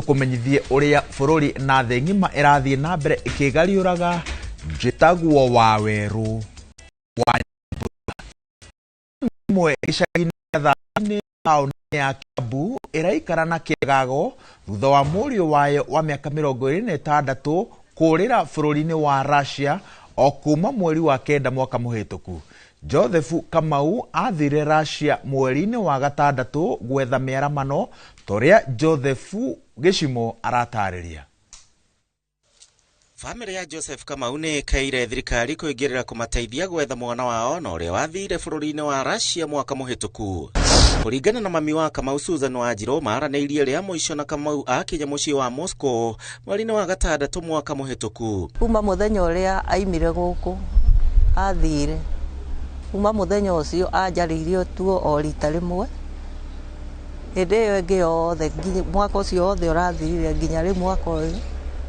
Tũkũmenyithie ũrĩa bũrũri na thĩ ng'ima ĩrathiĩ na mbere ĩkĩgariũraga. Njĩtagwo Wawerũ wa ĩmwe gĩcagi-inĩ gĩa Thaani taũni ya Kiambu ĩraikara na kĩagago thutha wa mũriũ wayo wa mĩaka 26 kũũrĩra bũrũri-inĩ wa Russia o kuma mweri wa kenda mwaka mũhĩtũku. Joseph Kamau athire Russia mweri-inĩ wa gatandatũ gwetha mĩaramano ta ũrĩa Joseph Gĩcimo aratarĩria. Bamĩrĩ ya Joseph Kamau nĩ ĩkaire thirikari kũingĩrĩra kũmateithia gwetha mwana wao na ũrĩa wathiire bũrũri-inĩ wa Russia mwaka mũhĩtũku. Kũringana na mami wa Kamau Susan Wanjirũ, maranĩirie rĩa mũico na Kamau akinya mũciĩ wa Moscow mweri-inĩ wa gatandatũ mwaka mũhĩtũku. Kuma mũthenya ũrĩa aimire gũkũ athire, kuma mũthenya ũcio anjarĩirie tuo o rita rĩmwe. Hĩndĩ ĩyo ĩngĩ yothe nginya mwaka ũcio wothe ũrathirire nginya rĩu mwaka ũyũ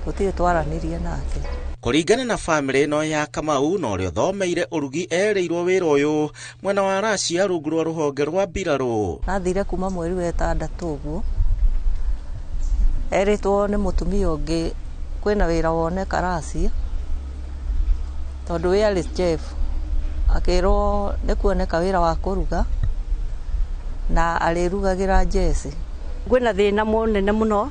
tũtirĩ twaranĩria nake. Kũringana na bamĩrĩ ĩno ya Kamau na ũrĩa ũthomeire ũrugi erĩirwo wĩra ũyũ mwena wa Russia rungu rwa rũhonge rwa mbirarũ. Athire kuma mweri wa ĩtandatũ ũguo erĩtwo nĩ mũtumia ũngĩ kwĩna wĩra woneka Russia tondũ we arĩ chef akĩrwo nĩ kuoneka wĩra wa kũruga na arĩrugagĩra njeci. Kwĩna thĩna mũnene mũno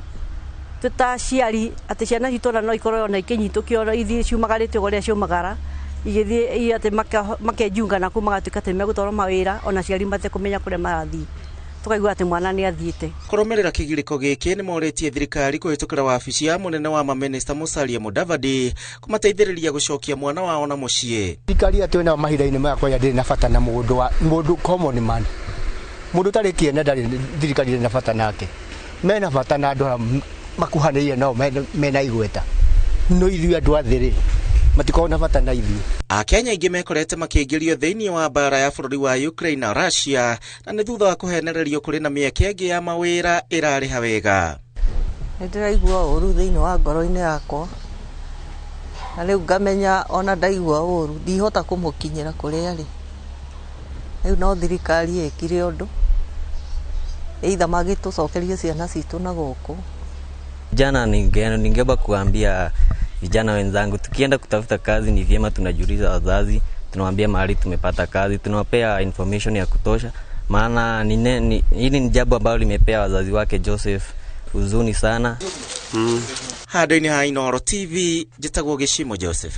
twĩ ta aciari atĩ ciana citũ ona no ikorwo ona ikĩnyitũkio ithiĩ ciumagarĩte ũrĩa ciaumagara igĩthiĩ atĩ makejiunga na kũu magatuĩka atĩ nĩmegũtwarwo mawĩra ona aciari matekũmenya kũrĩa marathiĩ, tũkaigua atĩ mwana nĩ athiĩte. Kũrũmĩrĩra kĩgirĩko gĩkĩ nĩ morĩtie thirikari kũhĩtũkĩra wabici ya mũnene wa mamĩnĩsta Musalia Mudavadi kũmateithĩrĩria gũcokia mwana wao na mũciĩ. Thirikari ĩrĩa twĩnayo mahinda-inĩ maya kwanja ndĩrĩ na bata na mũndũ wa mũndũ common man, mũndũ ũtarĩ kĩene ndarĩ, thirikari ndĩrĩ na bata nake. Mena bata na andũ arĩa makuhanĩrĩirie nao mena igweta, no ithuĩ andũ a thĩ rĩ, matikoragwo na bata na ithuĩ. Akenya aingĩ mekorete makĩingĩrio thĩinĩ wa mbara ya bũrũri wa Ukraine na Russia na nĩ thutha wa kũhenererio kũrĩ na mĩeke ĩngĩ ya mawĩra ĩrarĩha wega. Nĩ ndĩraigua ũru thĩinĩ wa ngoro-inĩ yakwa na rĩu ngamenya ona ndaigua ũru ndihota kũmũkinyĩra kũrĩa arĩ. Rĩu no thirikari ĩkire ũndũ either magĩtũcokerie ciana citũ na gũkũ. Vijana, ningeomba kuambia vijana wenzangu, tukienda kutafuta kazi ni vyema tunajulisha wazazi, tunawaambia mahali tumepata kazi, tunawapea information ya kutosha, maana hili ni jambo ambalo limepea wazazi wake Joseph huzuni sana. Handũ-inĩ ha Inooro TV, njĩtagwo Gĩcimo Joseph.